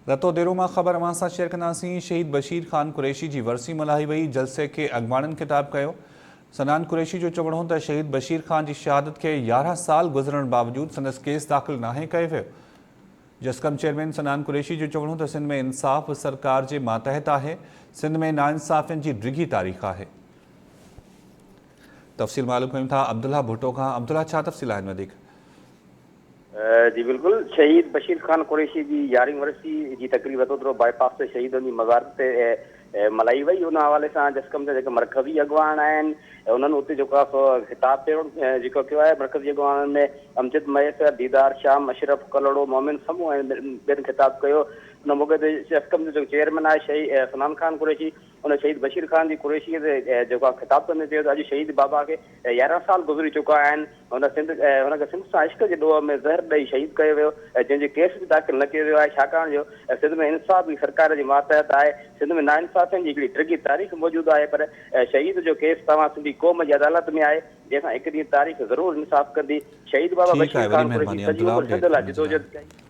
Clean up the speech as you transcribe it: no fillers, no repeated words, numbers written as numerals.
رتوديرو مان خبر اوهان سان شيئر ڪنداسين، شهيد بشير خان قريشي جي ورسي ملهائي وئي، جلسي کي اڳواڻن خطاب ڪيو. صنعان قريشي جو چوڻ هو ته شهيد بشير خان جي شهادت کي 11 سال گذرڻ باوجود سندس ڪيس داخل ناهي ڪيو ويو. جسقم چيئرمين صنعان قريشي جو چوڻ هو ته سنڌ ۾ انصاف سرڪار جي ماتحت آهي، سنڌ ۾ ناانصافين جي ڊگهي تاريخ آهي. تفصيل معلوم ڪيون ٿا عبدالله ڀٽو کان، عبدالله ڇا تفصيل آهن وڌيڪ؟ جي بلڪل شهيد بشير خان قريشي جي يارهين ورسي جي تقريب رتودرو بائي پاس تي شهيدن جي مزار تي ملهائي وئي ان حوالي سان جسقم جا جيڪي مرڪزي اڳواڻ آهن انهن اتي جيڪو آهي سو خطاب پڻ جيڪو ڪيو آهي مرڪزي اڳواڻن ۾ امجد مهيسر، ديدار شام، اشرف ڪلهوڙو، مومن سمون ۽ ٻين خطاب ڪيو ان موقعي تي جسقم جو جيڪو چيئرمين آهي شهيد صنعان خان قريشي ان شهيد بشير خان جي قريشي تي جيڪو آهي خطاب ڪندي چيو ته اڄ شهيد بابا کي 11 سال گذري چڪا آهن، هن سنڌ هن کي سنڌ سان عشق جي ڏوهه ۾ زهر ڏئي شهيد ڪيو ويو، جنهن جو ڪيس به داخل نه ڪيو ويو آهي، ڇاڪاڻ جو سنڌ ۾ انصاف به سرڪار جي ماتحت آهي، سنڌ ۾ ناانصافين جي هڪڙي ڊگهي تاريخ موجود آهي پر شهيد جو ڪيس توهان سنڌي قوم جي عدالت ۾ آهي، جنهن سان هڪ ڏينهن تاريخ ضرور انصاف ڪندي، شهيد بابا ٺيڪ آهي بشير وڏي خان قريشي مهرباني سڄي عبدالله عمر سنڌ اپڊيٽ لاء ڪرڻ جي لاء. جدوجهد ڪئي.